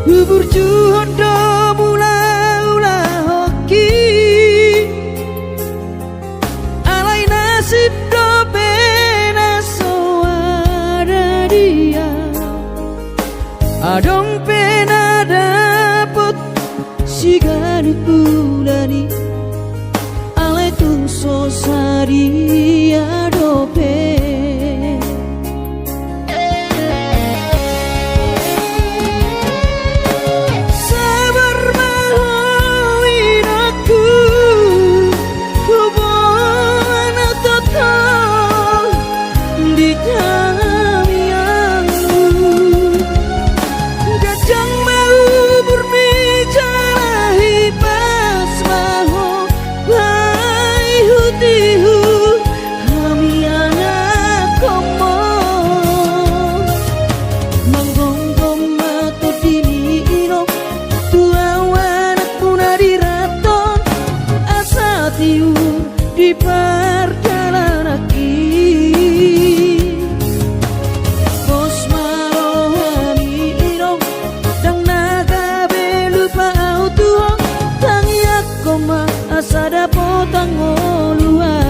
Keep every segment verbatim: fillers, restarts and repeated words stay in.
Huburjuhon do mulaulahonki, alai nasib dope na so ada di au. Adong pe na dapot siganup bulan i, alai tung so sadia dope. Sabar ma ho inongku, huboan tongtong di tangiangmu. Ganjang ma umurmi jala hipas ma ho, bahen hutihut hami anakkonmu. Manggomgom ma tondimi inong, tu au anakmuna di ranton, asa tiur di pardalananki. Pos ma rohami inong, ndang na gabe lupa au tu ho, tangiangkon ma asa dapotan ngoluan.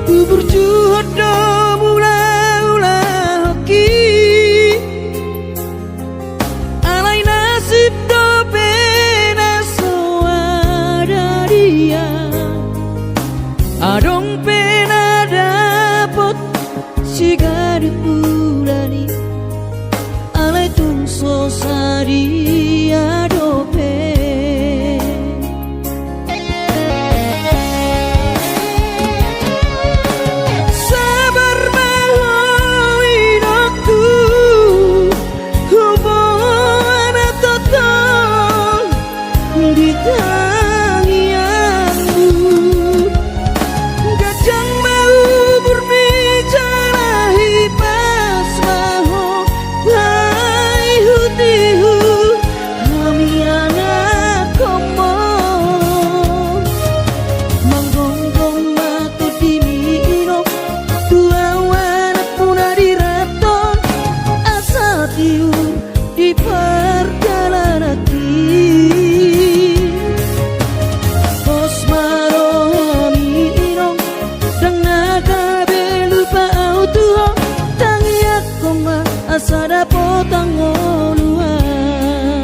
Huburjuhon do mulaulahonki, alai nasib dope na so ada di au. Adong pe na dapot siganup bulan i, alai tung so sadia dope. Sabar ma ho inongku, huboan tongtong di tangiangmu. Ganjang ma umurmi jala hipas ma ho, bahen hutihut hami anakkonmu. Manggomgom ma tondimi inong, tu au anakmuna di ranton, asa tiur di pardalananki. Pos ma rohami inong, ndang na gabe lupa au tu ho, tangiangkon ma asa dapotan ngoluan.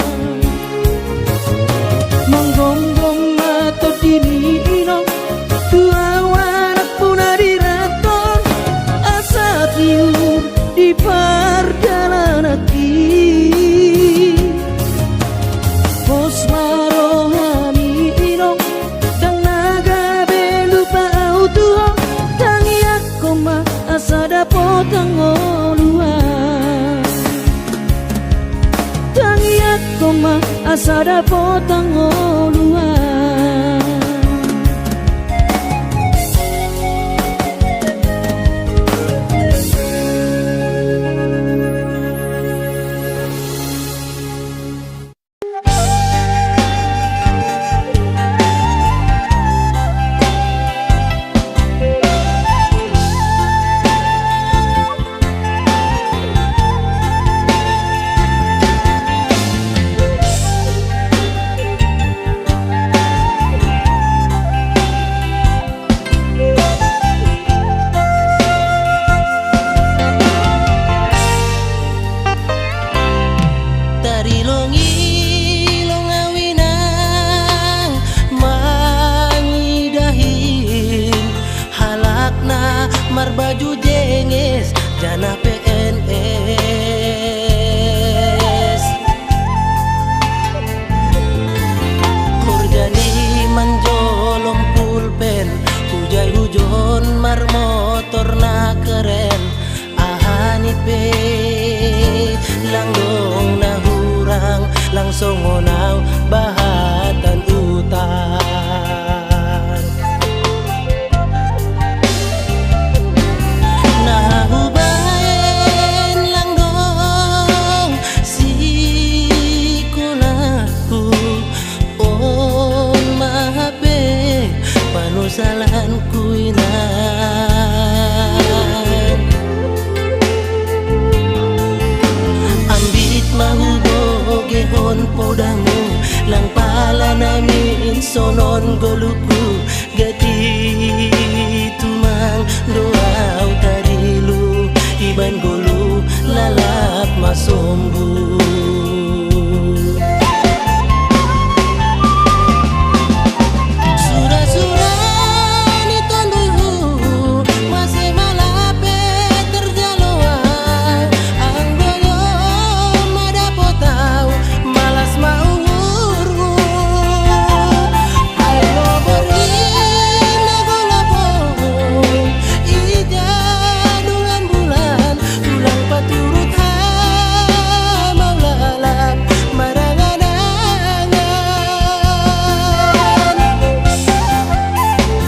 Manggomgom ma tondimi inong, tu au anakmuna di ranton, asa tiur di pardalananki. Pos ma rohami inong, ndang na gabe lupa au tu ho, tangiangkon ma asa dapotan ngoluan. Tangiangkon ma asa dapotan ngoluan. songon au bahatan utar. Na hubaen langdong sikolahku, on ma hape panosalanku inang. Ambit ma hubogehon podahmu, lang pala namin sonon ngolungku, gati tumang do au tarilu, ibaen ngolu lalap masombu. Sura-sura ni tonduyhu, mase ma lape tarjalo au, anggo do ma dapot au, malas ma uhurhu. Ai do borngin na golap on, ija do hambulan, ulang paturut hamaulalan marangan-angan.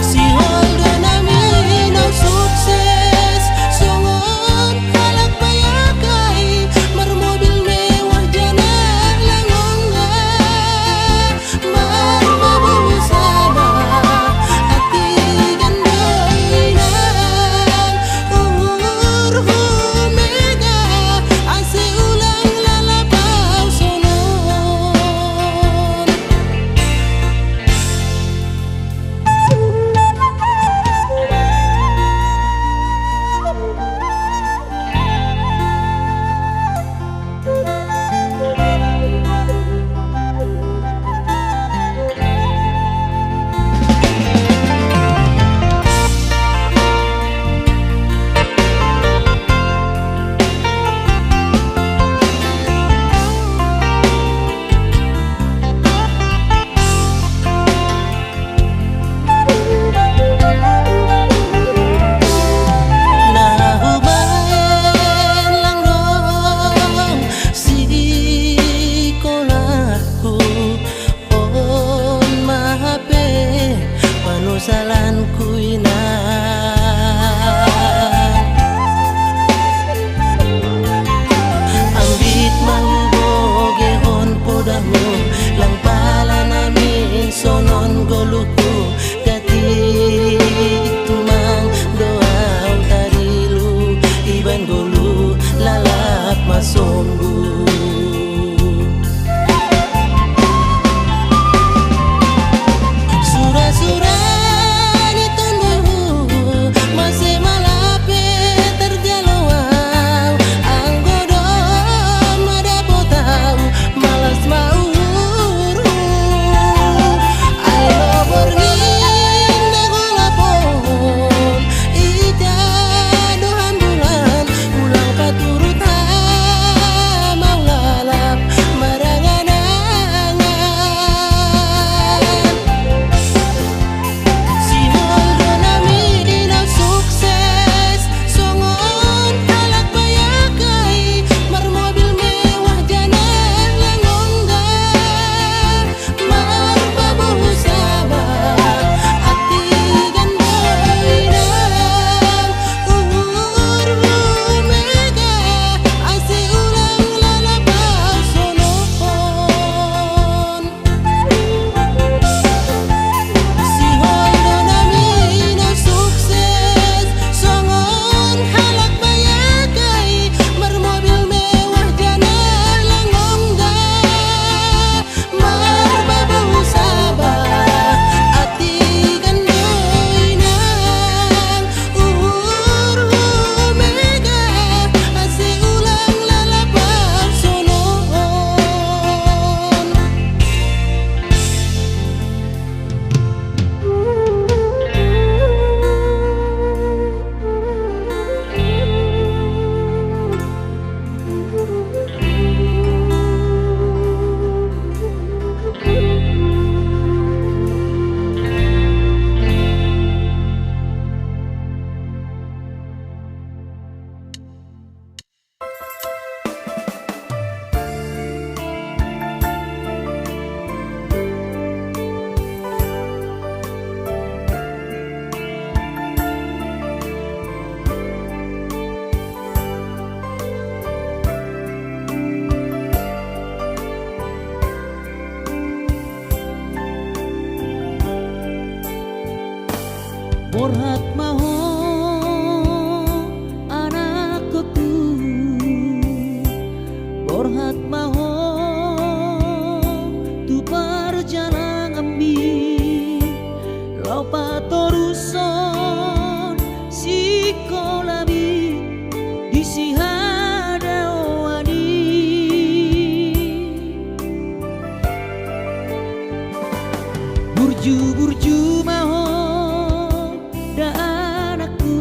Sihol do namin au sukses songon halak payak ai, marmobil mewah jala lang ongga. Marmabusana hatigan do inang, uhurhu mega ase ulang lalap au sonon. Na hubaen langdong sikolahku, on ma hape panosalanku inang. Ambit ma hubogehon podahmu, lang pala namin sonon ngolungku, gati tumang do au tarilu, ibaen ngolu lalap masombu. Sura-sura ni tonduyhu, mase ma lape tarjalo au, anggo do ma dapot au, malas ma uhurhu. Ai do borngin na golap on, ija do hambulan, ulang paturut hamaulalan. Borhat ma ho, anakkonku, borhat ma ho tu parjalanganmi, laho patorushon sikolami di sihadaoan i. Burju-burju ma ho da anakku,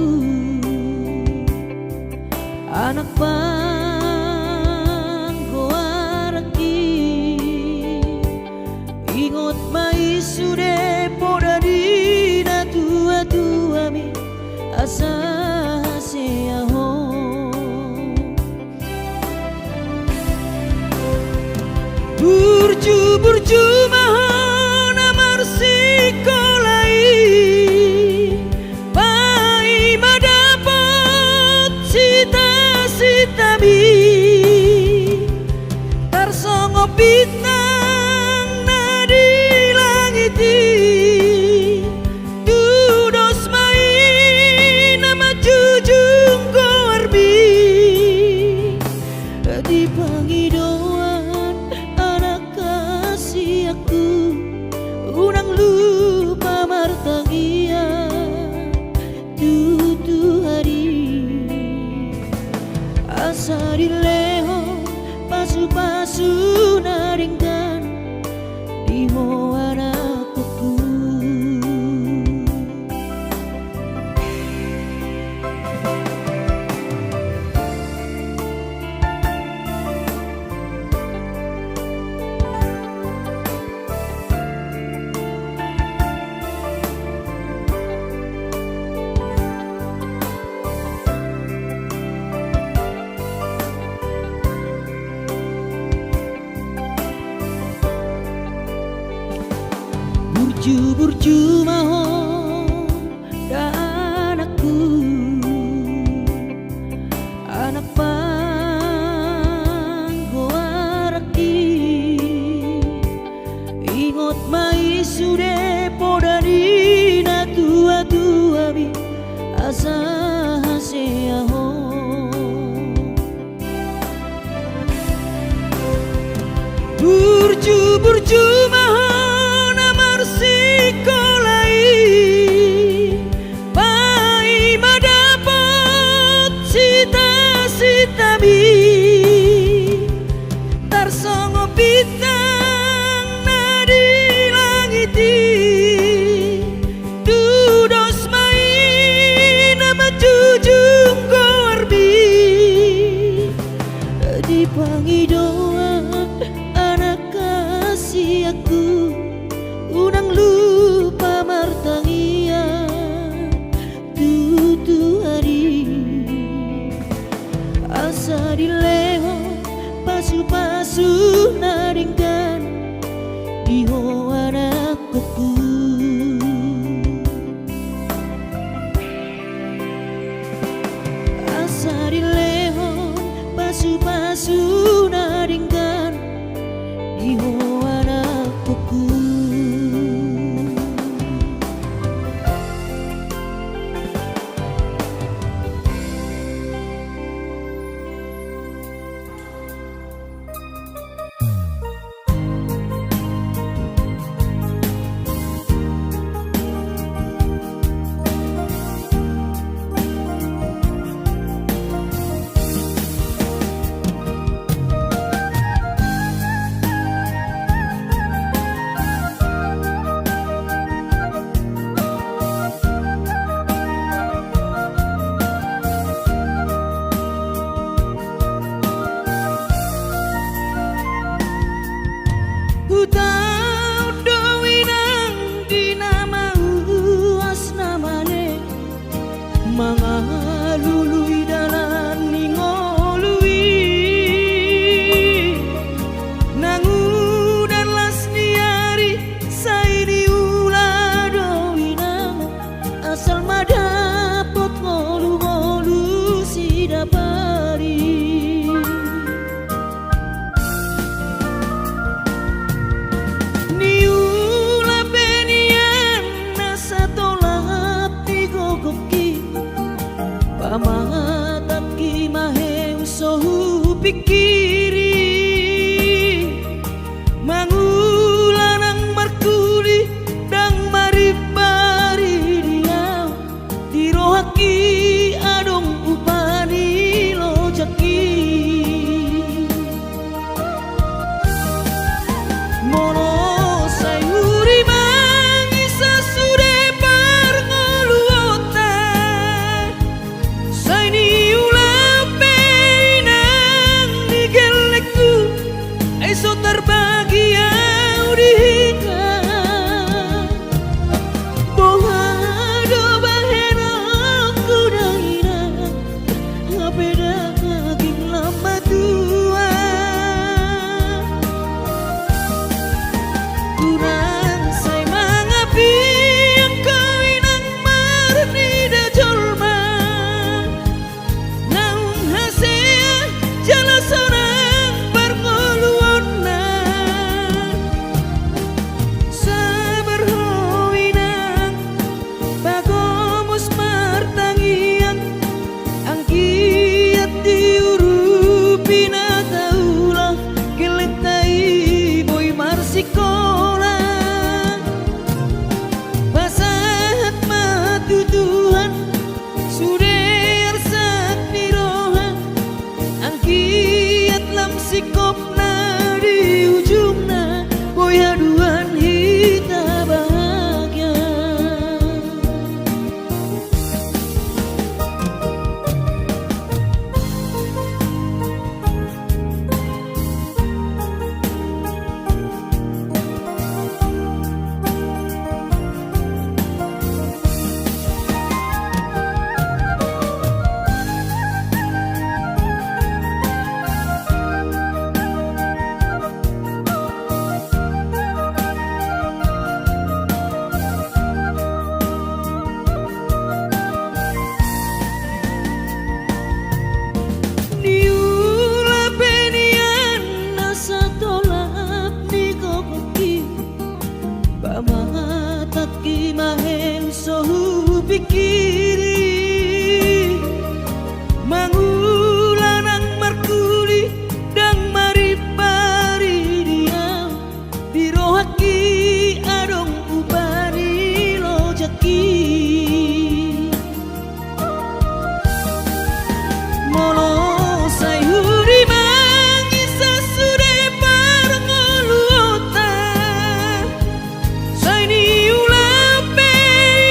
anak panggoarangki. Ingot ma i sude poda ni natua-tuami, asa hasea ho. Burju-burju ma ho na marsikola i, paima dapot cita-citami, tarsongon bintang na di langit i, tudos ma i na manjujung goarmi di pangidoan anak hasianku, unang lupa martangiang tu Tuhan i, asa dilehon pasu-pasu na denggan di ho anakkonku. Burju-burju ma ho da anakku, anak panggoarangki. Ingot ma i sude poda ni natua-tuami, asa hasea ho. Burju-burju ma ho na marsikola i, paima dapot cita-citami, tarsongon bintang na di langit i, tudos ma i na manjujung goarmi di pangidoan anak hasianku, unang lupa martangiang tu Tuhan i, asa dilehon pasu-pasu na denggan di ho anakkonku. Asa dilehon pasu-pasu na denggan Sikopna di ujungna, boi haduan hita bahagia. Niula pe nian na satolap ni gokhonki, pamatangki ma hel so hupingkiri. Mangula nang markuli ndang marimbari di au, di rohangki adong upa ni lojangki. Molo sai hurimangi sasude parngoluonta, sai niula pe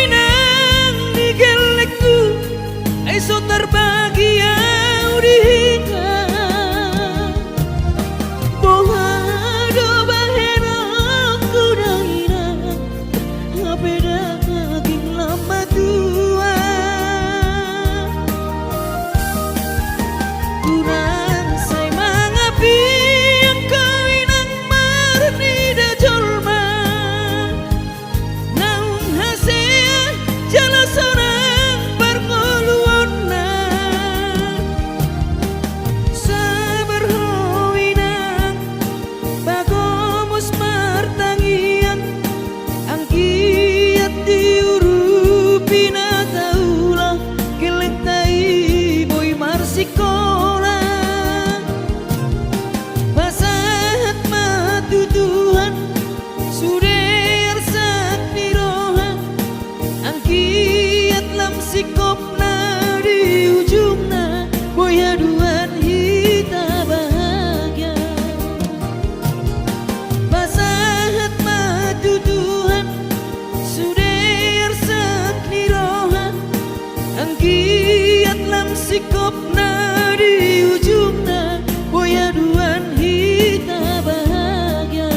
inang ni gellengku, ai so tarbagi au di hita. Boha do bahenonku da inang, hape daging lam matua. Unang sai mangapian ho inang marnida jolma, naung hasea jala sonang parngoluonna. Sabar ho inang, bagomos martangiang, anggiat diurupi na taula, gellengta i boi marsikola. Pasahat ma tu Tuhan sude arsak ni roha, anggiat lam sikopna di ujungna, boi haduan hita bahagia. Pasahat ma tu Tuhan sude arsak ni roha, anggiat lam sikopna di ujungna, boi haduan hita bahagia.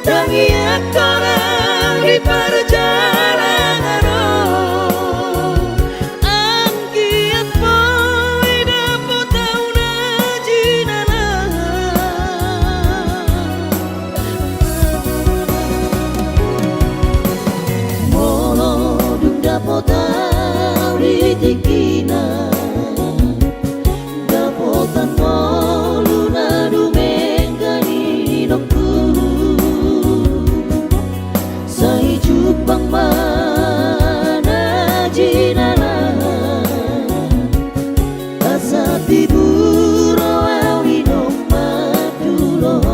Tangiangkon au di parjalangan on, anggiat boi dapot au na jinalahan. Molo dung dapot au di tingkina, dapotan ngolu na dumenggan i ningku. Sai jumpang ma na jinalahan, asa tibu ro au inong mandulhon.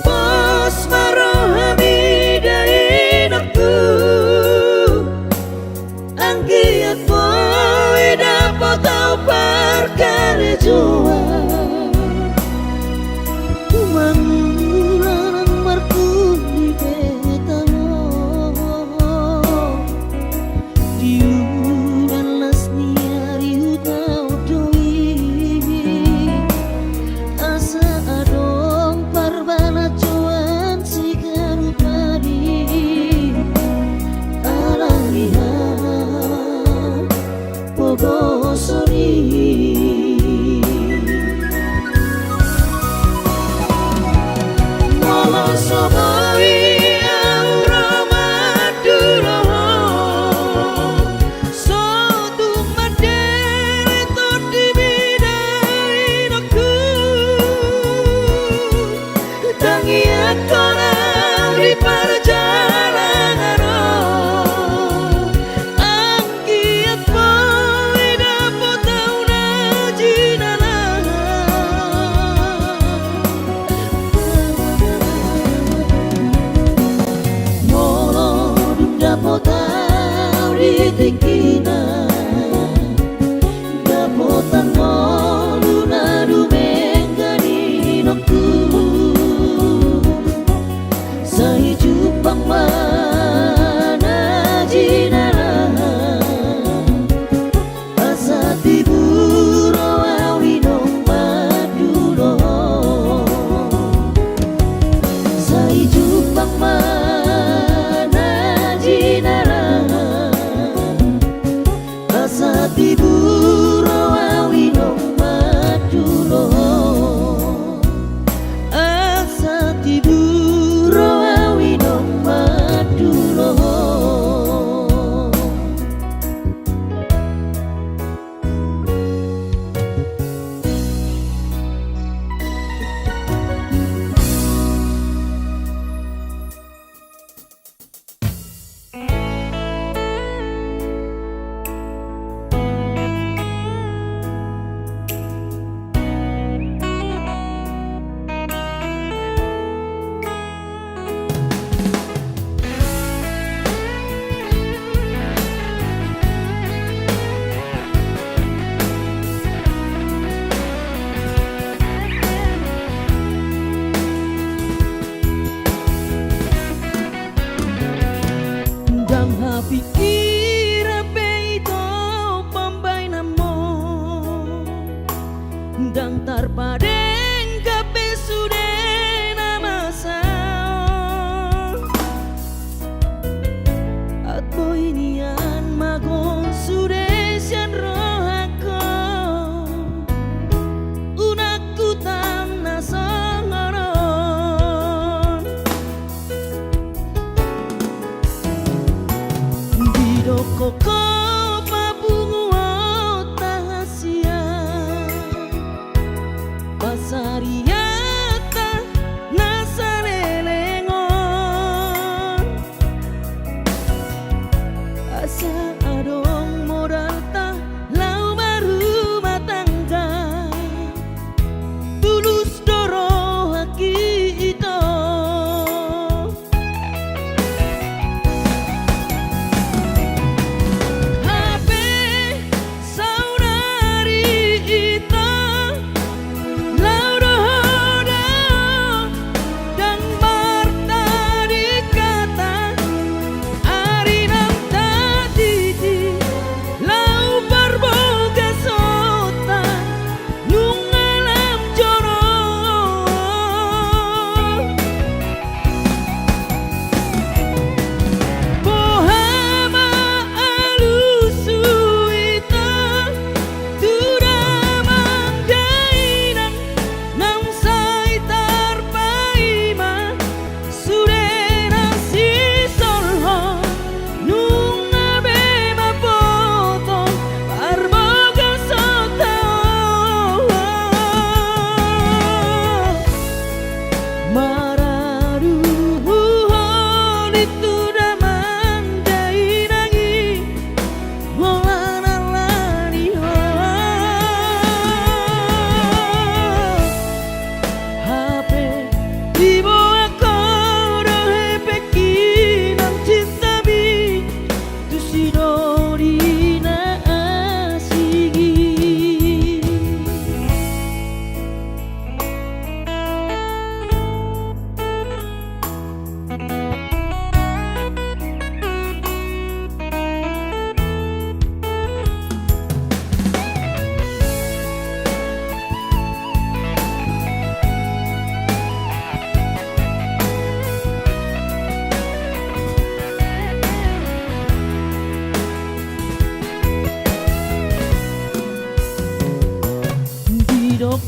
Pos ma roham ida inongku, anggiat boi dapot au parkarejoan. Mangula nang marpudi pe tanggo. Di udan las ni ari hutaon do i, asa adong parbalajoan siganup ari. Alani hapogoson i. Molo so boi au ro mandulhon, so tung mandele tondimi da inongku. Tangiangkon au di parjalangan on, anggiat boi dapot au na jinalahan. Molo dung dapot au di tingkina, dapotan ngolu na dumenggan i ningku. Sai jumpang ma na jinalahan, asa tibu ro au inong mandulhon. Sai jumpang ma na jinalahan, asa tibu ro au inong mandulhon. Asa tibu ro au inong mandulhon.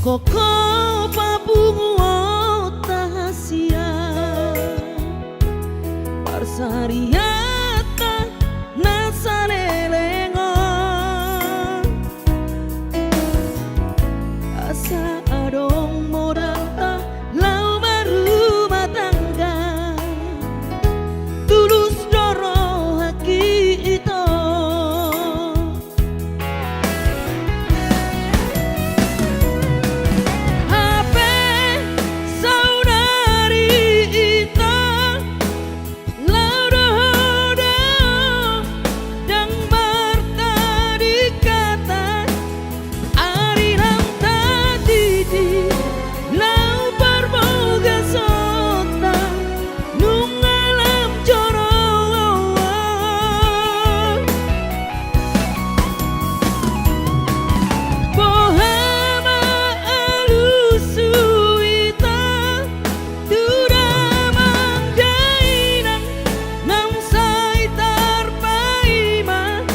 Koko papunguonta hasian, parsarianta na saleleng on. Asa adong modalta laho marrumah tangga, tulus do rohangki ito. Hape saudari ito, laho do ho do, ndang martadingkatan, ari lam tadidi, laho parbagason ta, nunga lam joro. Boha ma alusi ito, tu damang dainang, naung sai tarpaima,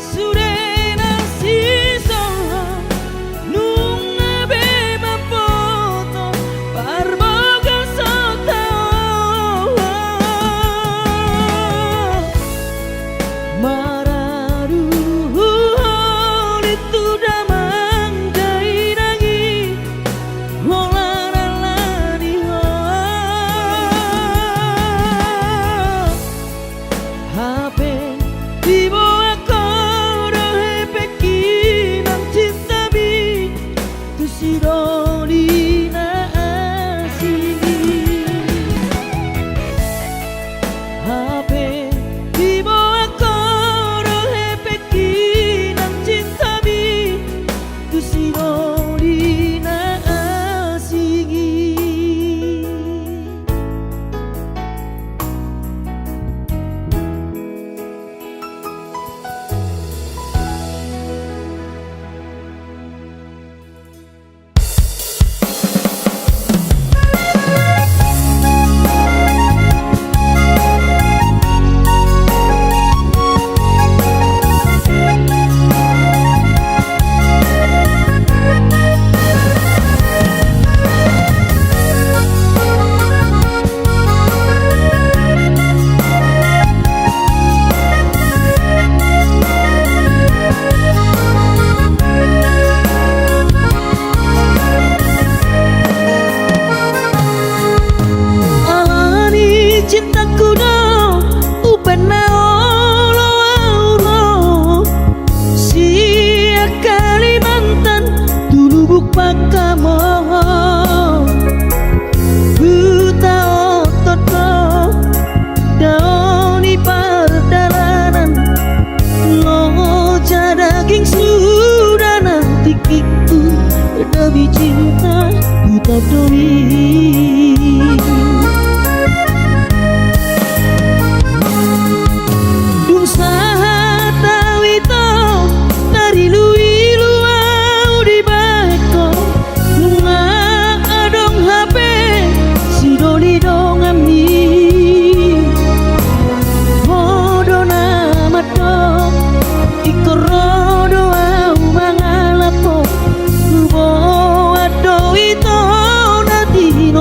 sude na sisolhot, nunga be mamboto parbagason ta. Maradu holi tu damang dainang i, holan ala ni ho. Hape diboan ho do hepengki nang cintami, tu si doli na asing i. Hape diboan ho do hepengki nang cintami, tu si doli na asing i. Ala ni cintangku do, umbahen na olo au ro, sian Kalimantan tu Lubuk Pakamo. Huta otot do, dao ni pardalanan, loja daging sudah na tingkingku, demi cinta ku tak doli. Dung sahat au ito, tariluilu au dibahen ho, nunga adong hape si doli donganmi. Ho do na mandok, ingkon ro do au mangalap ho, huboan do ito na tina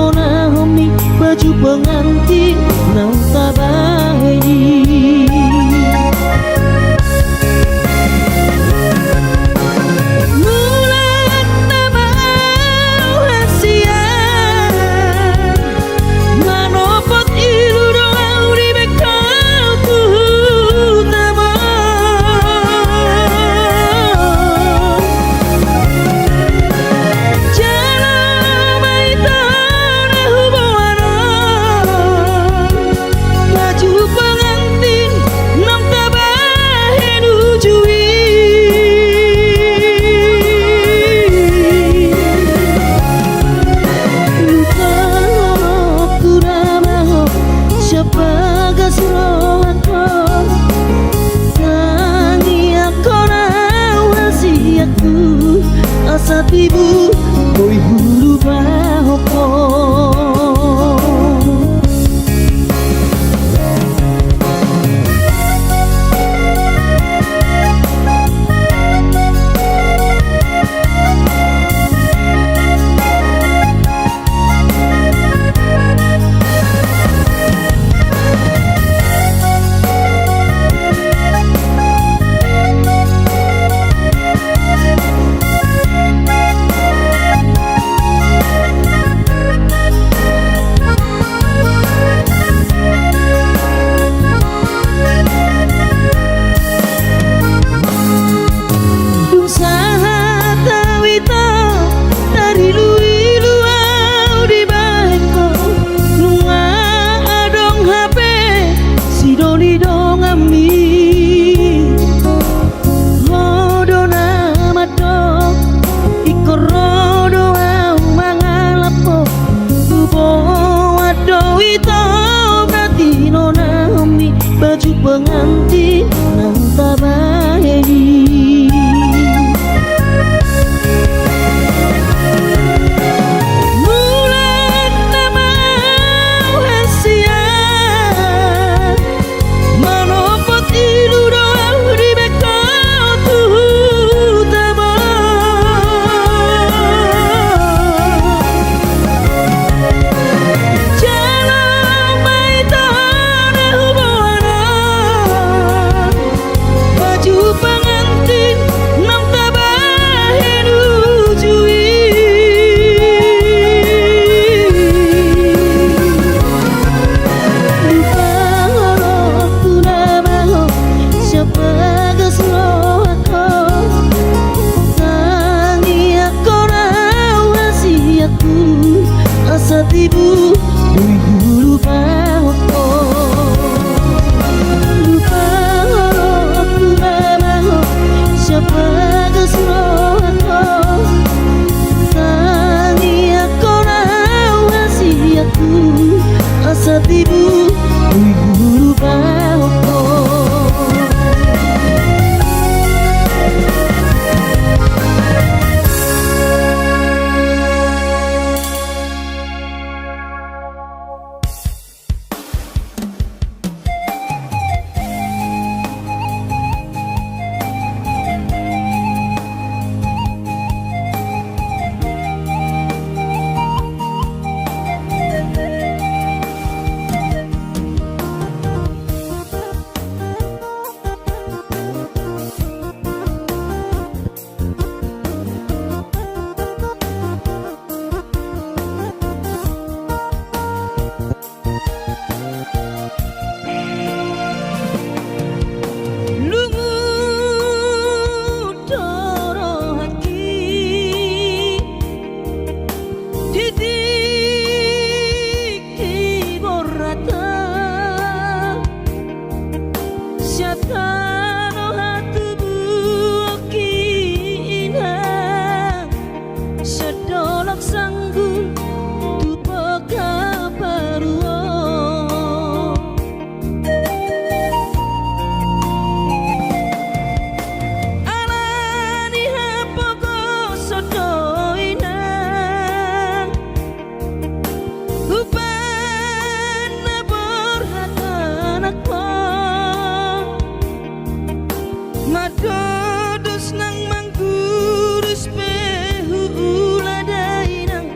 Madodus nang manggurus pe huula dainang,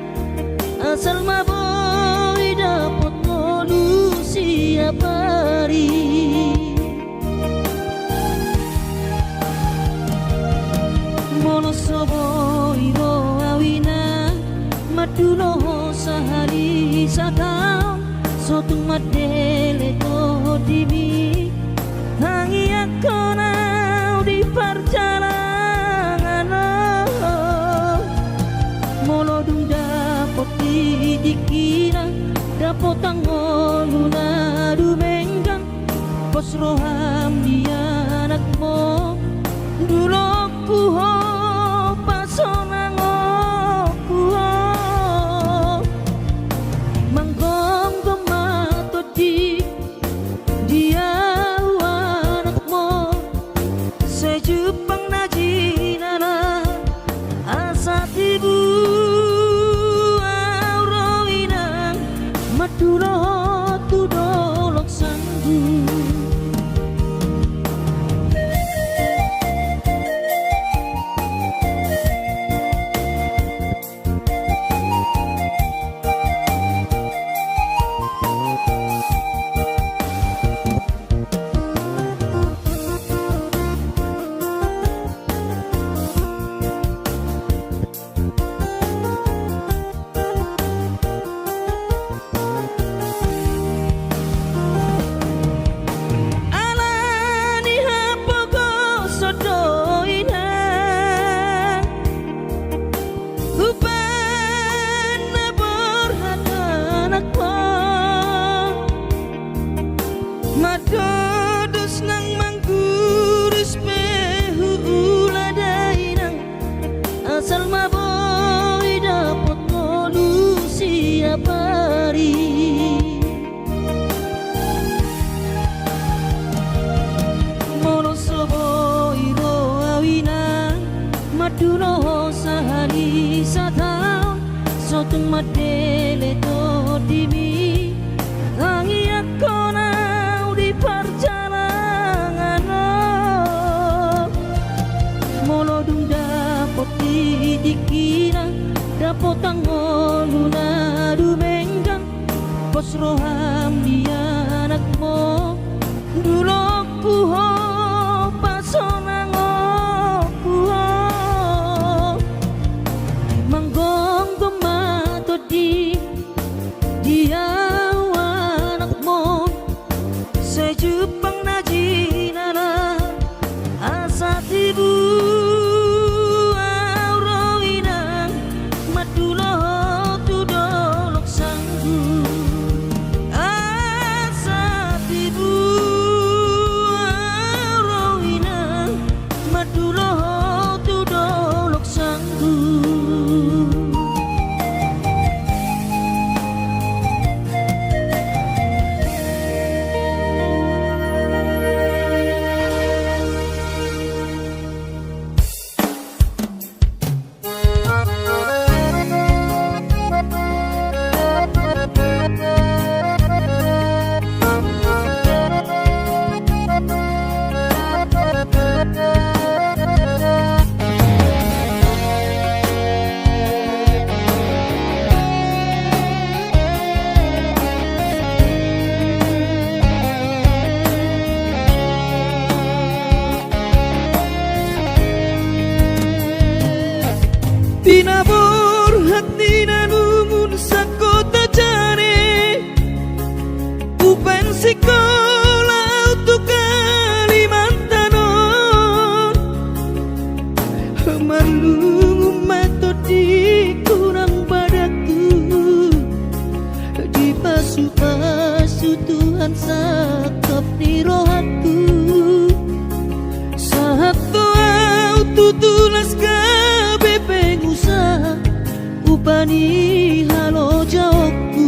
asal ma boi dapot ngolu siap ari. Molo so boi ro au inang, mandulo ho sahali sataon, so tung mandele tondimi, tangiangkon au di parjalangan on. Molo dung dapot di tingkina, dapotan ngolu na dumenggan, pos roham di anakmu, dulokku ho, pasonangokku ho. Manggomgom ma tondi di au anakmu, sai jumpang na jinala, asa tibu au ro inang, mandulo ho tu dolok sanggu. Ala ni hapogoson do inang, umbahen na borhat anakmu. Madodus nang manggurus pe huula dainang, asal ma boi dapot ngolu siap ari. Molo so boi ro au inang, mandulo ho sahali sataon, so tung mandele tondimi, tangiangkon au di parjalangan on. Molo dung dapot di tingkina, dapotan ngolu na dumenggan, pos roham di anakmu, dulokku ho, pasonangokku ho. Manggomgom ma tondi di au anakmu, sai jumpang na jinala, asa tibu au ro inang, mandulo ho tu dolok sanggu. Asa tibu au ro inang, mandulo ho tu dolok sanggu. Di na borhat ni na lungun sangkota jare, umbahen sikola au tu Kalimantan on. Marlungun ma tondingku nang badanku, dipasupasu Tuhan sangkap ni rohangku. Sahat do au tutu las gabe pengusaha, upa ni halojaonku.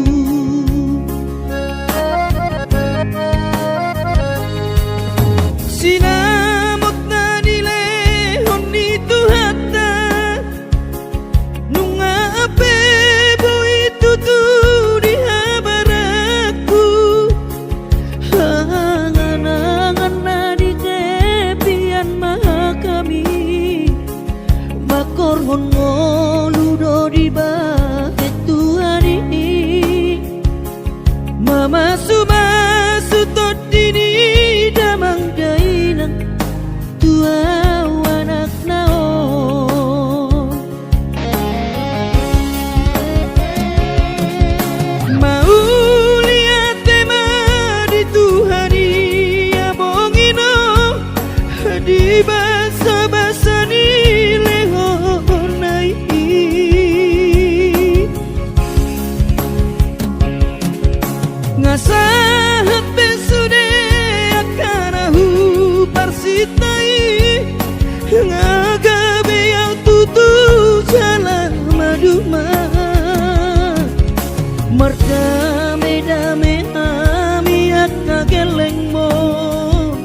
Sinamot na nilehon ni Tuhanta, nunga pe boi tutu dihabarangku. Hangana Marhorhon ngolu do dibahen Tuhan i, mamasumasu tondi ni damang dainang tu ahu anakna on. Mauliate ma di Tuhan i, among ino, di basabasa ni lehonna i. Nga sahat be sude angka na huparsinta i, nga gabe ahu tutu jala maduma. Mardamedame hami angka gellengmon,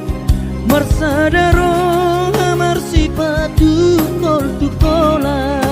marsada roha marsipatu tol tu holan.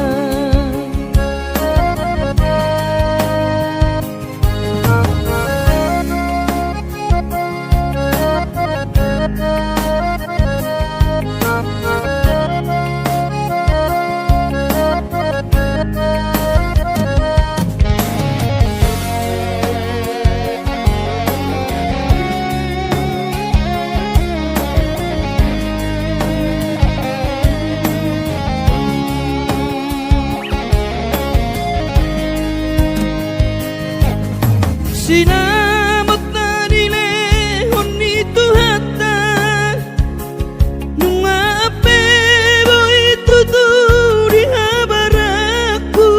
Sinamot na nilehon ni Tuhanta, nunga pe boi tutu dihabarangku.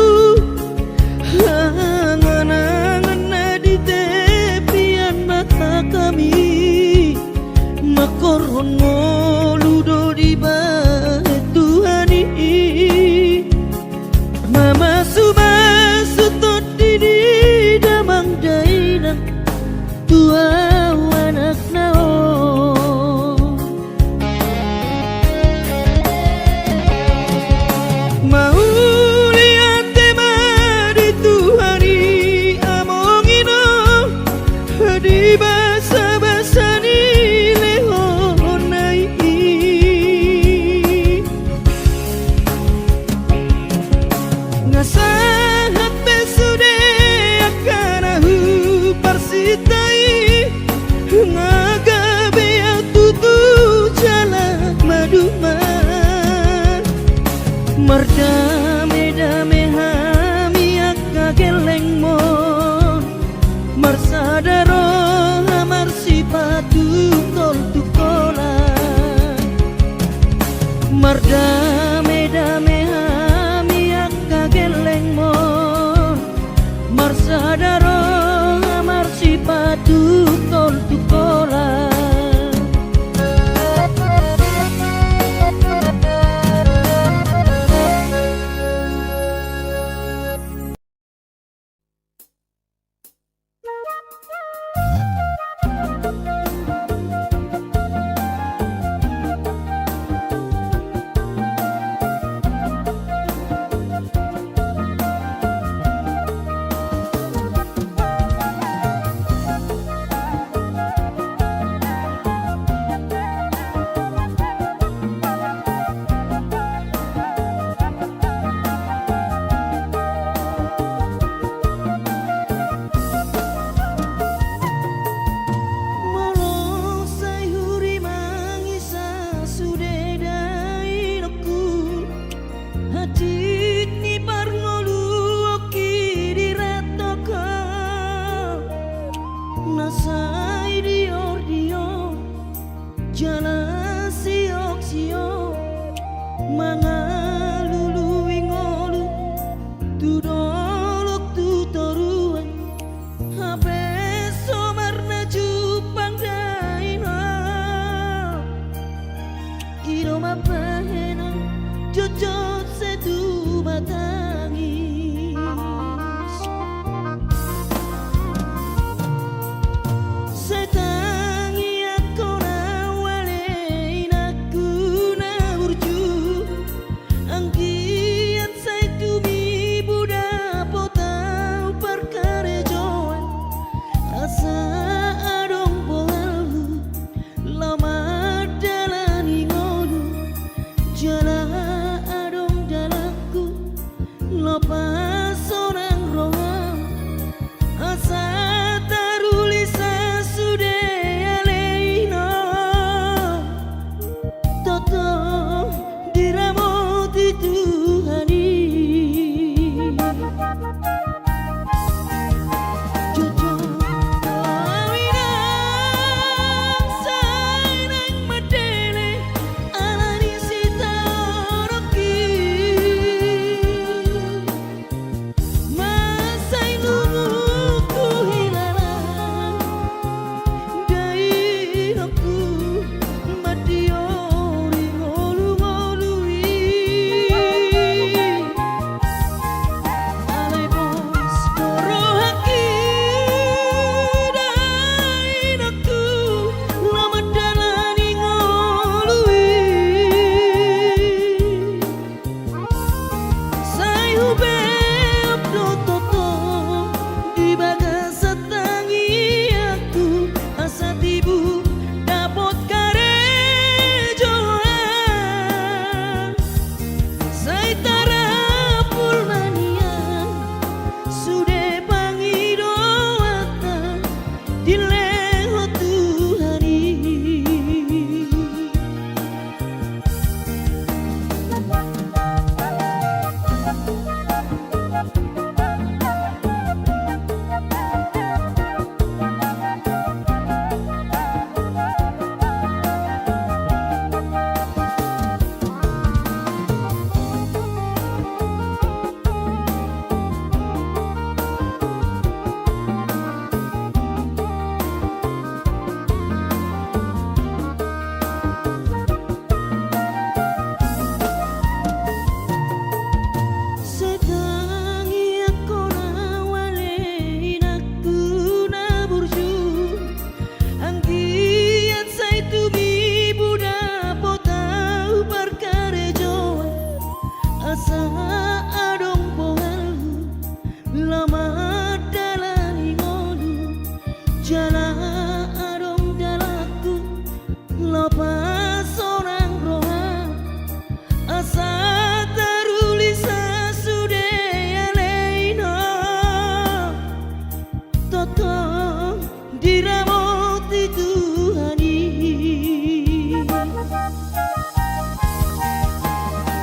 Angan-angan na di tepian ma hami, marhorhon ngolu do dibahen Tuhan i. Mamasumasu tondi ni damang dainang tu ahu anakna on. Mauliate ma di Tuhan i, among ino, di basabasa ni lehonna i. Nga sahat be sude angka na huparsinta i, nga gabe ahu tutu jala maduma. Mardamedame hami angka gellengmon, marsada roha marsipatu tol tu holan. Mardamedame hami angka gellengmon, marsada roha marsipatu tol tu holan. Molo sai hurimangi sa sude dainangku, hansit ni parngoluonki dirantok ho. Na sai diordior jala sioksiok mangalului ngolu tu dolok tu toruan. Hape somarna jumpang dainang, i do mambahen ahu jotjot setu matangis. Sai tangiangkon ahu ale inangku na burju,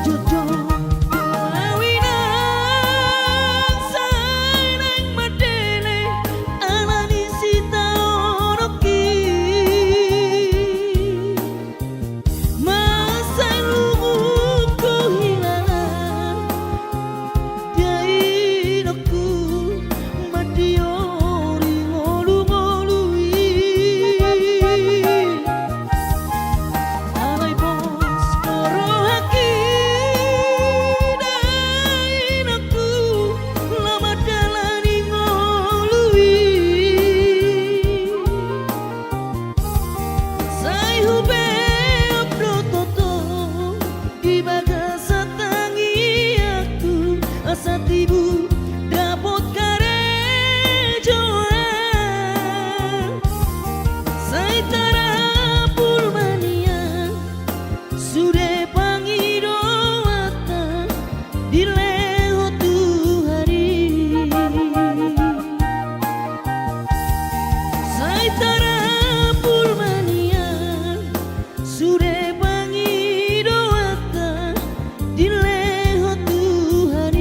Jojo. Au inang sai naeng mandele ala ni sitaononki. Masa i lungun huhilala dainangku mandiori ngolungolu i. Alai pos do rohangki dainangku laho mandalani ngolu i. Sai hubeok do toto di bagasan tangiangku asa tibu dapot karejoan. Sai tarapul ma nian sude pangidoanta dilehon Tuhan i. Sai tarapul ma nian sude pangidoanta dilehon Tuhan i.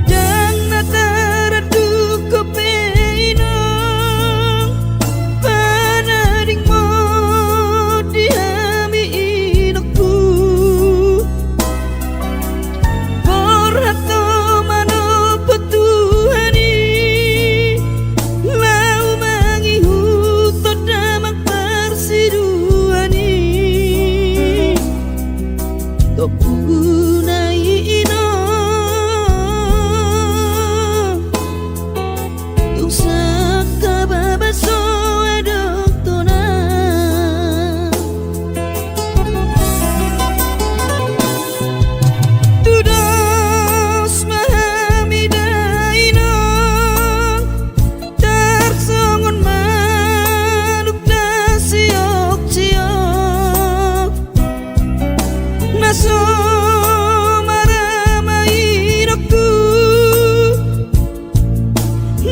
Ndang na taranduk ho pe inong, panadingmon di hami inongku. Borhat do manompo Tuhan i laho mangihuthon damang parsiduan i. Tompuna i inong, tung sangkap babaso adong tona. Tudos ma hami da inong, tarsongon manuk na sioksiok, na so marama inongku,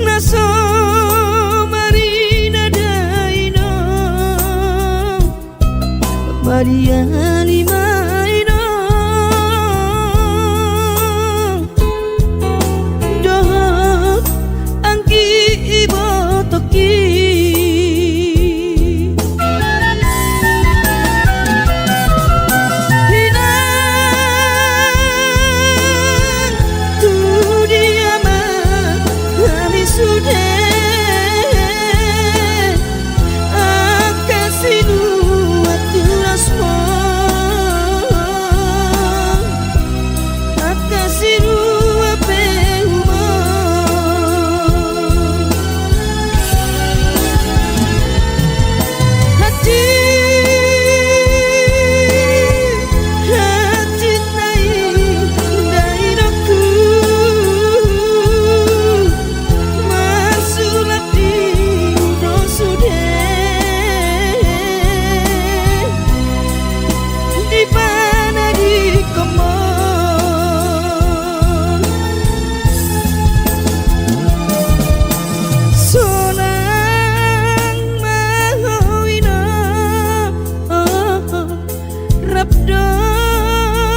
na so marina da inong. Madiani ma inong dohot anggi ibotongki. Inang, tu dia ma hami sude, angka sinuan tulasmon, angka sinuan pehumon. Hansit, hansit nai da inongku, marsulat di hudo sude dipanadingkonmon. Sonang ma ho inong, rap dohot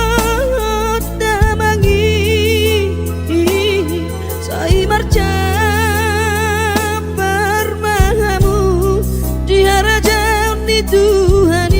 damang i, sai marjambar ma hamu di harajaon ni Tuhan i.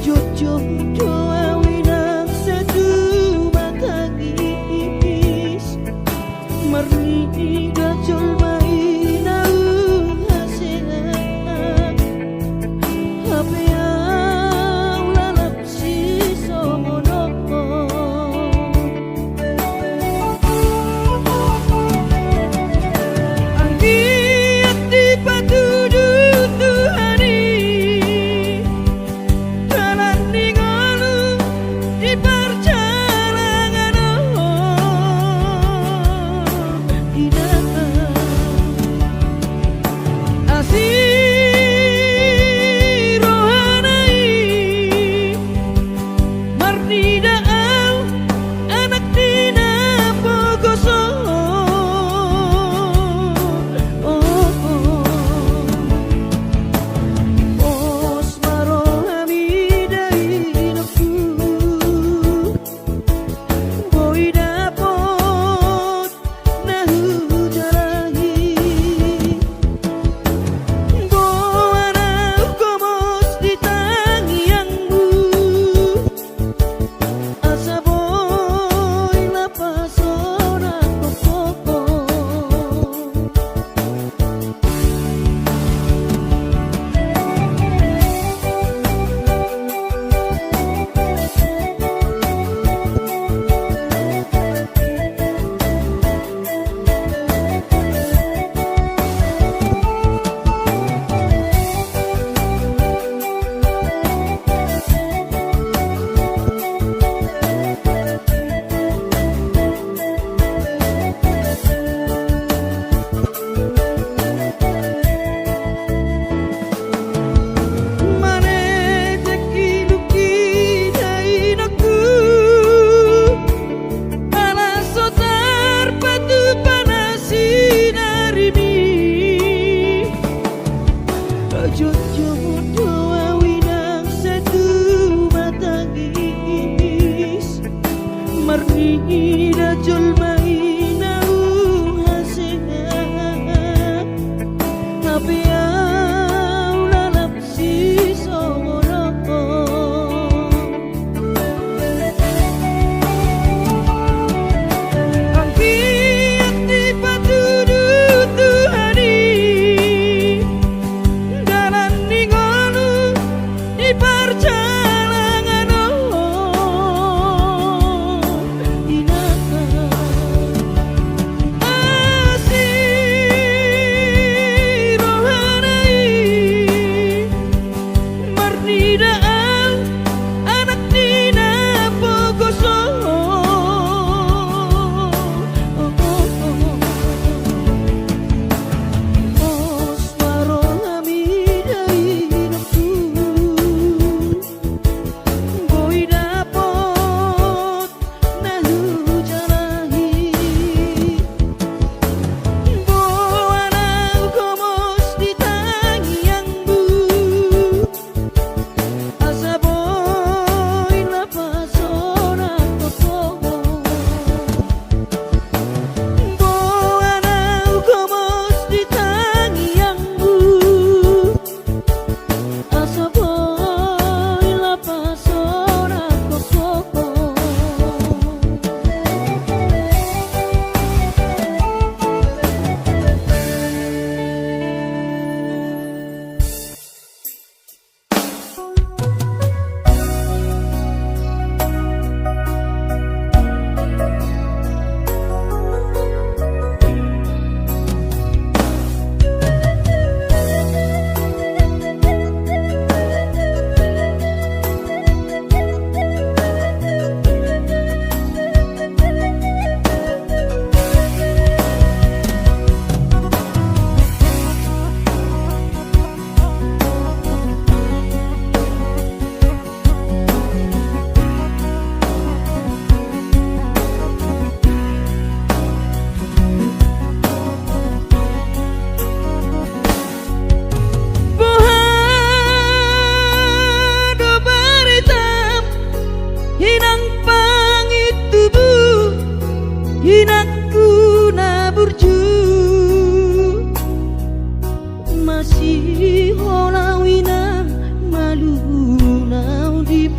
Jotjot do au inang satu mata gigis, marnida jolma i na huhaseat, hape au lalap sisongon on. Anggiat dipatudu Tuhan i dalan ni ngolu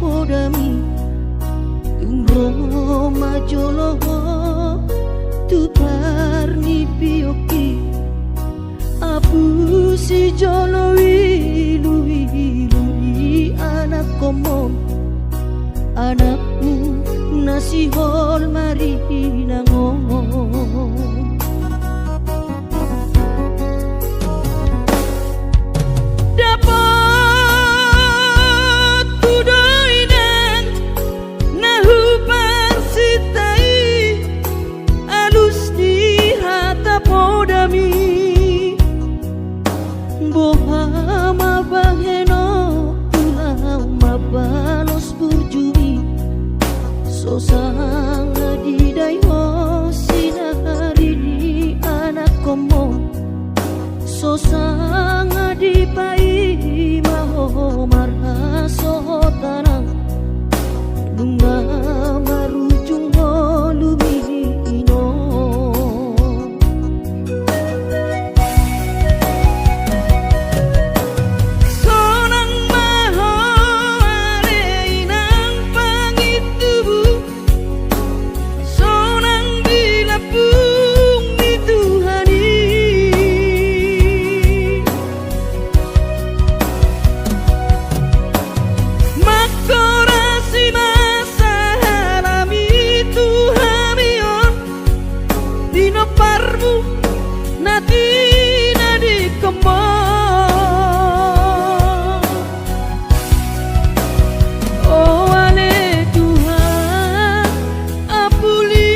podami. Tung ro ma jolo ho tu parnipiongki. Apusi jolo iluilu ni anakkonmon, anakmu na sihol marinangon. Dapothu do inang na huparsinta i, alus ni hata podami. Boha ma bahenonku laho mambalos burjumi? So sanga didai ho sinari ni anakkonmon. So sanga dipaima ho marhasohotan, nunga marujung ngolumi, inong. Sonang ma ho ale inang pangintubu, sonang di lambung ni Tuhan i. Manghorasi ma sahalami tu hami on, pinomparmu na tinadingkonmon. O ale Tuhan, ampuli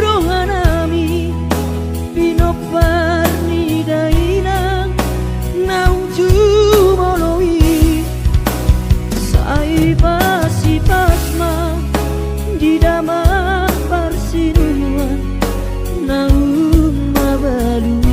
rohanami, pinompar ni dainang naung jumolo i. Sai pasipas ma di damang parsinuan naung mabalu i.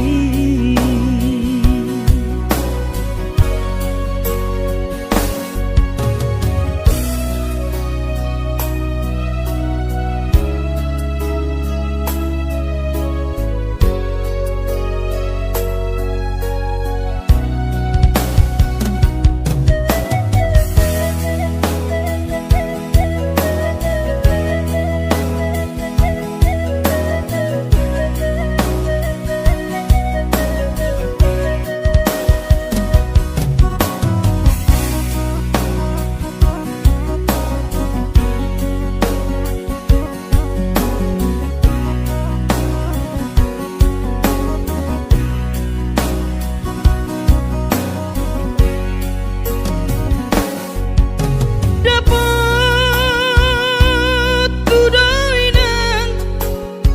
Dapothu do inang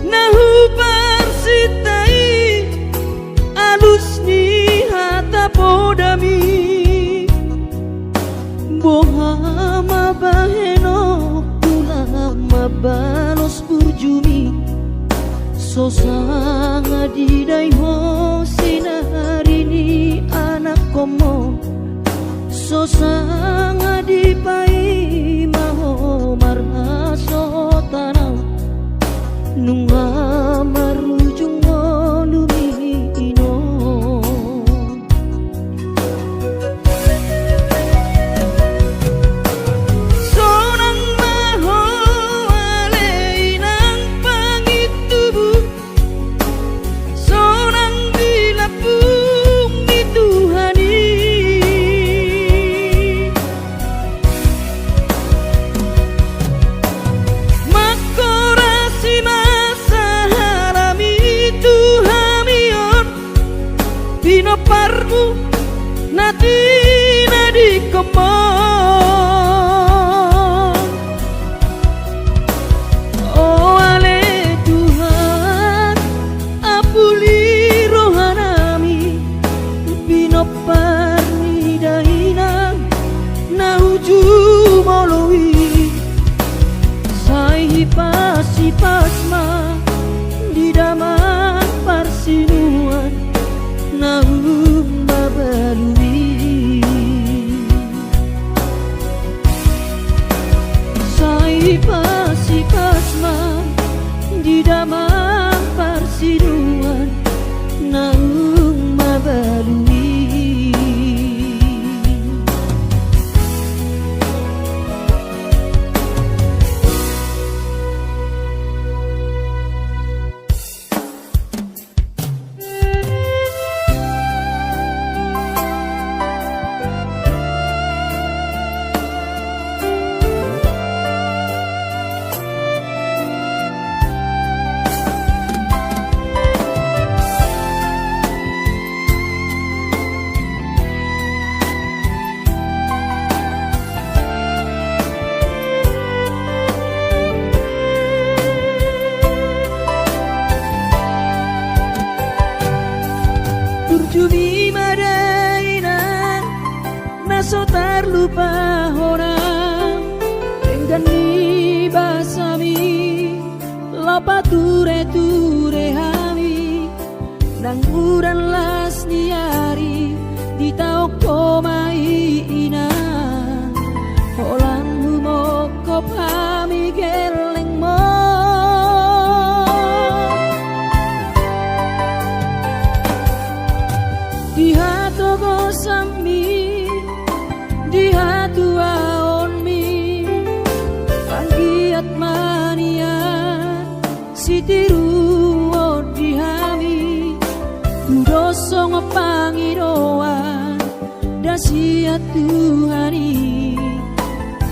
na huparsinta i, alus ni hata podami. Boha ma bahenonku laho mambalos burjumi? So sanga didai ho sinari ni anakkonmon. So sanga dipaima ho marhasohotan, nunga marujung ngolumi, inong. Sonang ma ho ale inang pangintubu, sonang di lambung ni Tuhan i. Manghorasi ma sahalami tu hami on, pinomparmu na tinadingkonmon. O ale Tuhan, ampuli rohanami, pinompar ni dainang naung jumolo i. Sai pasipas ma di damang parsinuan naung mabalu i. Sai pasipas ma di damang parsinuan naung mabalu i. sian Tuhan i,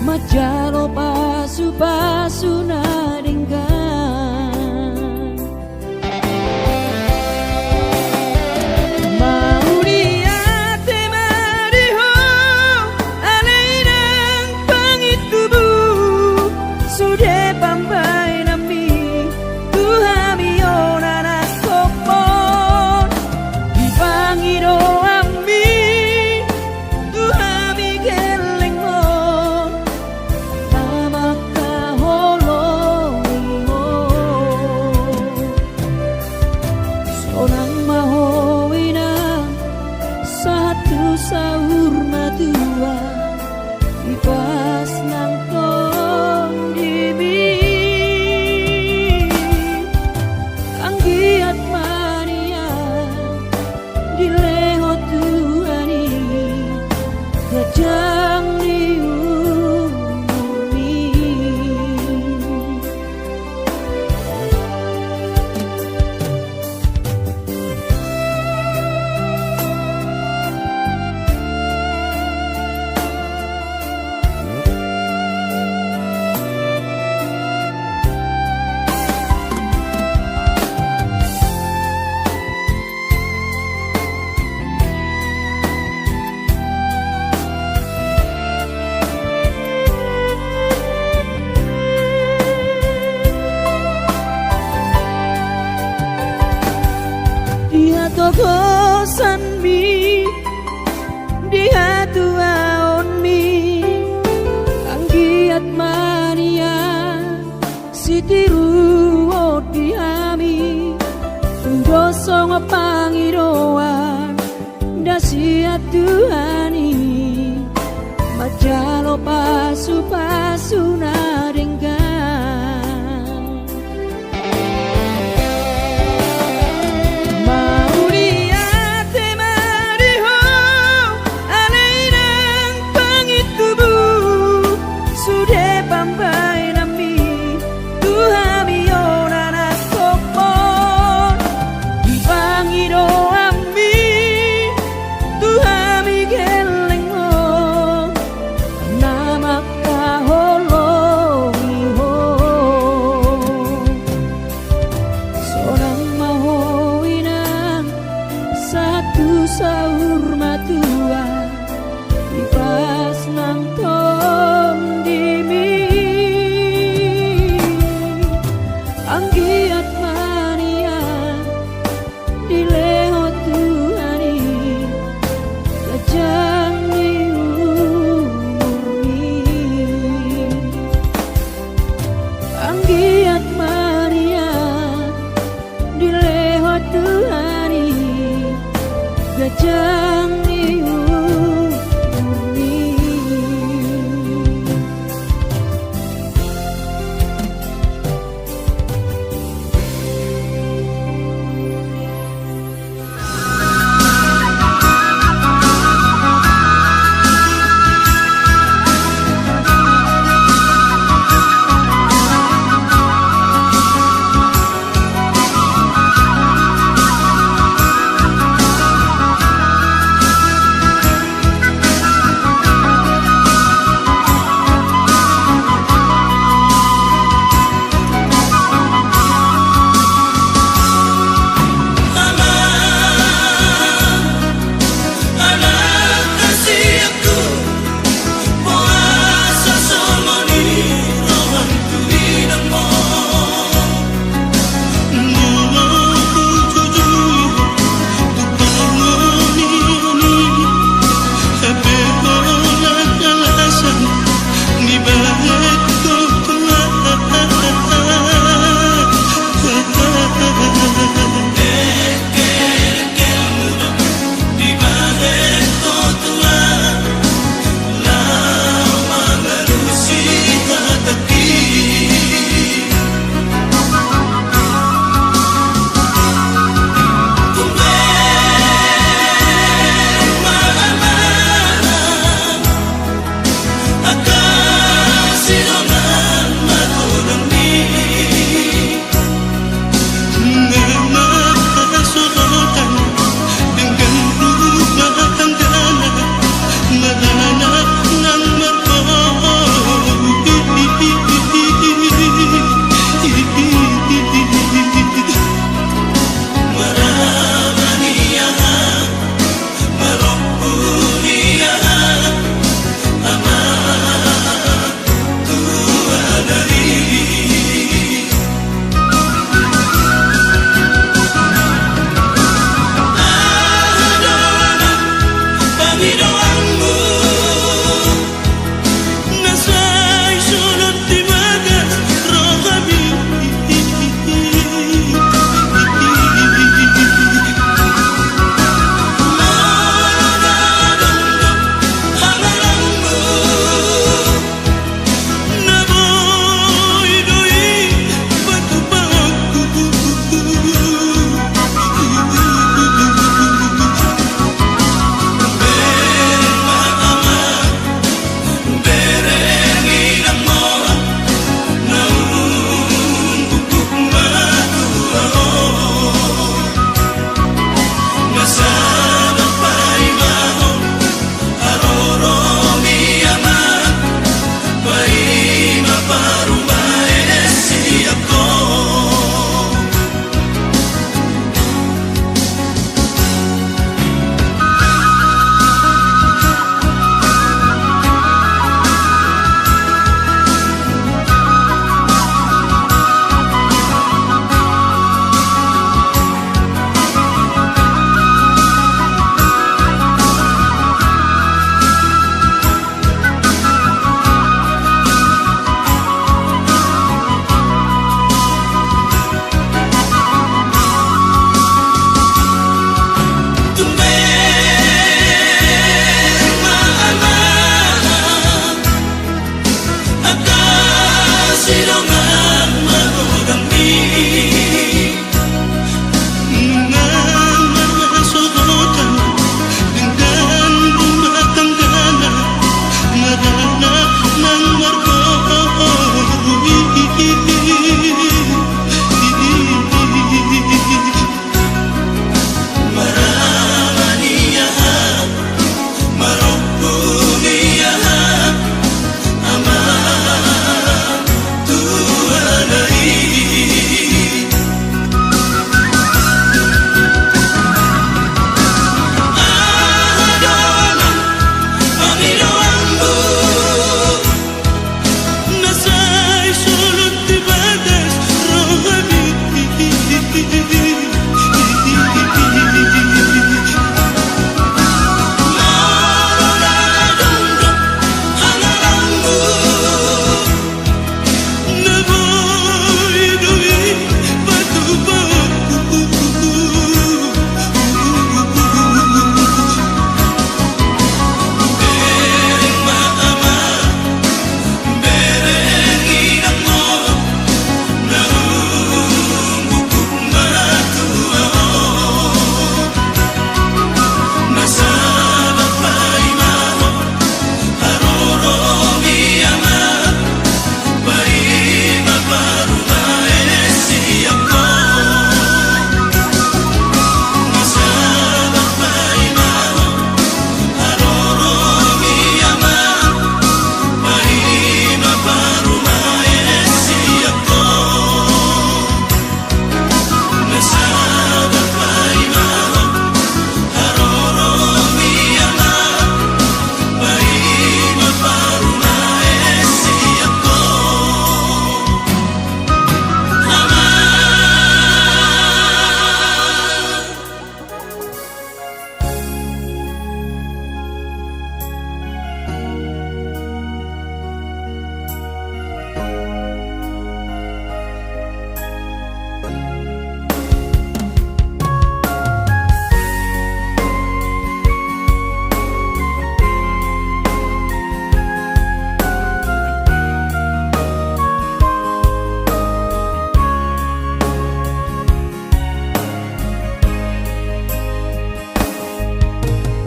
manjalo pasupasu na denggan. Mauliate ma di Ho, ale inang pangintubu, sude pambahenanmi tu hami on anak hophop on, di pangidoanmi tu hami gellengmon, na mangkaholongi Ho. Sonang ma Ho inang, sahat tu saur matua, ipas nang tondimi. Anggiat ma nian dilehon Tuhan i ganjang ni umurmi. Di hatogosanmi, di hatuaonmi, anggiat ma nian sitiruon di hami, tung do songon pangidoan na sian Tuhan i, manjalo pasupasu na denggan. Mauliate ma di Ho, ale inang pangintubu, sude pambahenanmi tu hami on anak hophop on, di pangidoanmi tu hami gellengmon, na mangkaholongi Ho. Sonang ma Ho inang, sahat tu saur matua, ipas nang tondimi. Anggiat ma nian dilehon Tuhan i ganjang ni umurmi. Anggiat ma nian dilehon Tuhan i ganjang ni umurmi.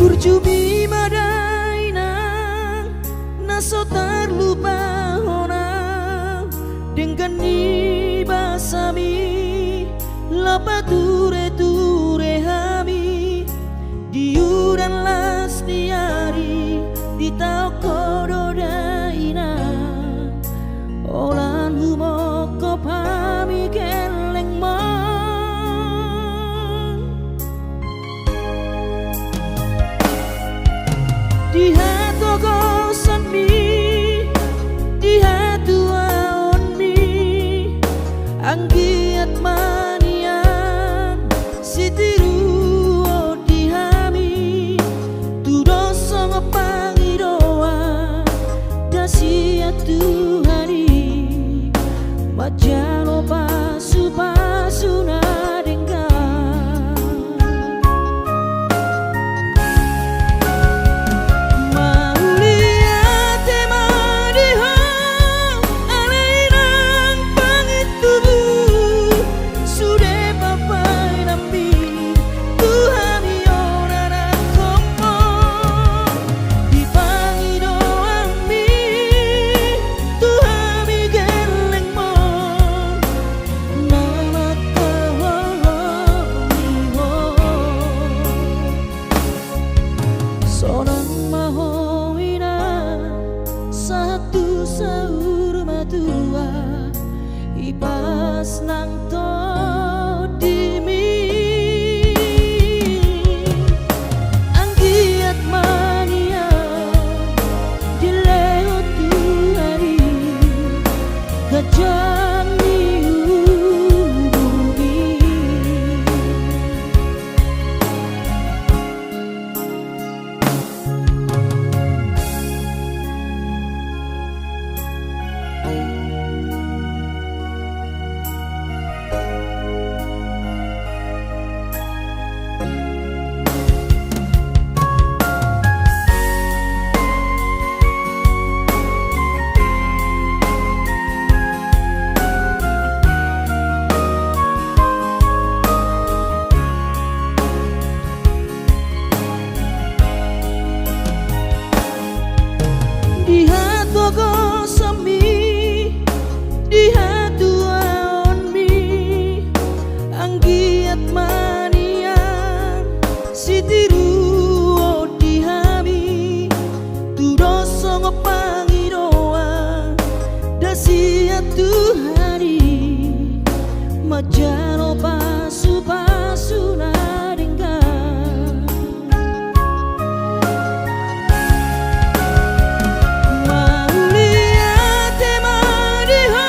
Burju mi ma da inang, na so tarlupa hona, denggan ni basami, laho patureture hami, di udan las ni ari, ditaon ho do da inang. Holan humongkop hami gellengmon. Di hatogosanmi, di hatuaonmi, anggiat ma nian tua, hipas nang tondimi. Anggiat ma nian dilehon Tuhan i ganjang ni umurmi. Di hatogosonmi, di hatuaonmi, anggiat ma nian sitiruon di hami, tu dos songon pangidoan da sian Tuhan i, manjalo pasupasu na denggan. Mauliate ma di Ho,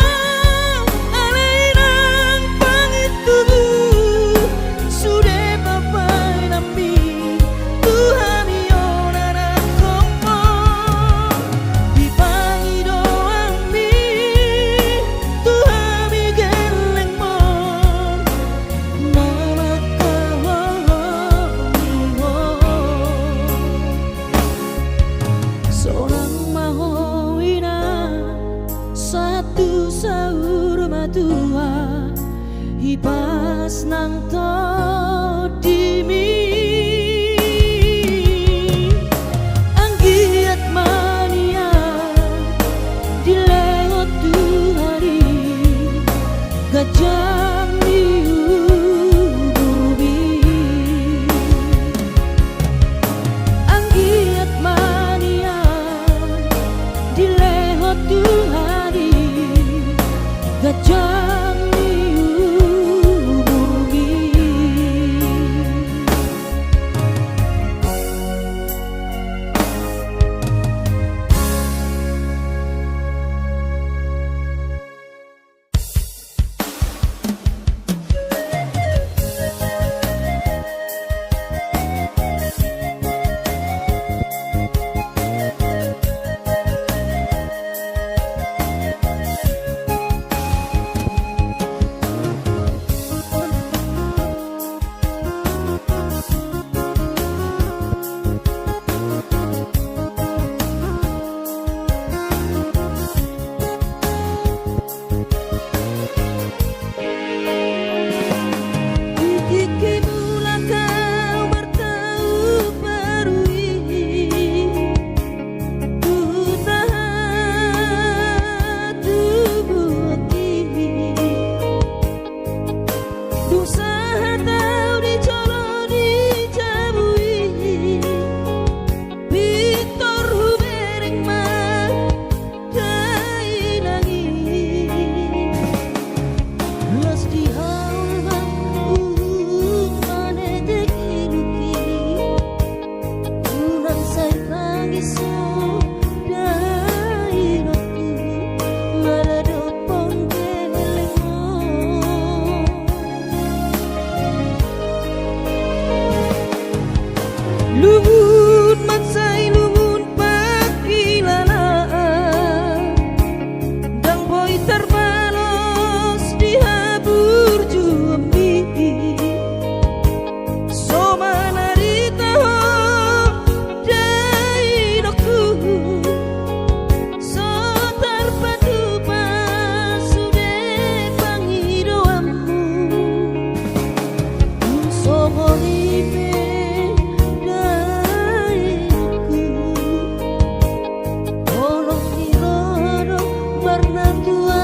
ale Inang pangintubu, sude pambahenanmi tu hami on anakhonmu, di pangidoanmi tu hami gellengmon, na mangkaholongi Ho. Sonang ma Ho Inang, sahat tu saur matua, hipas nang tondimi. Anggiat ma nian dilehon Tuhan i ganjang ni umurmi. Anggiat ma nian dilehon Tuhan i ganjang ni umurmi. Di tingki mulak au martau parui, tu tahan tubuhki. Dung sahat au di jolo ni jabu i, pintor hubereng ma dainang i. Las di haulham uhum manetek iluk i. Unang sai pangiso dainangku, mala dophon gellengmon. Lungun mansai lungun pangkilalaan, ndang boi tarbalos di haburjuonmi. So manarita ho dainangku, so tarpatupa sude pangidoanmu. Dung songon i pe dainangku, holong ni roha do marnatua.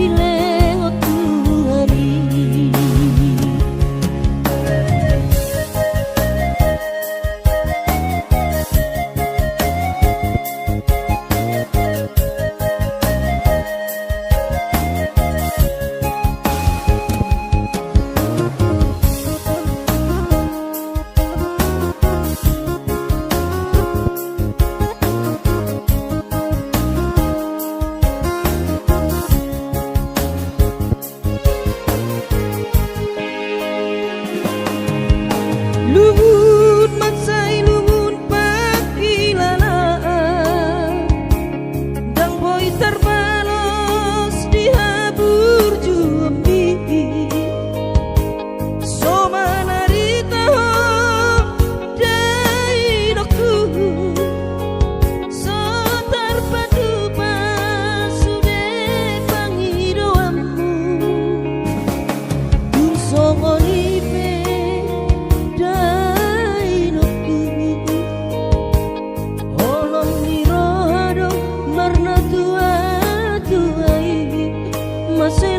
Lehon Tuhan i. Lungun mansai lungun pangkilalaan, ndang boi tarbalos di haburjuonmi. So manarita ho dainongku, so tarpatupa sude pangidoanmu. Dung songon i pe dainongku, holong ni roha do marnatuatua i, mase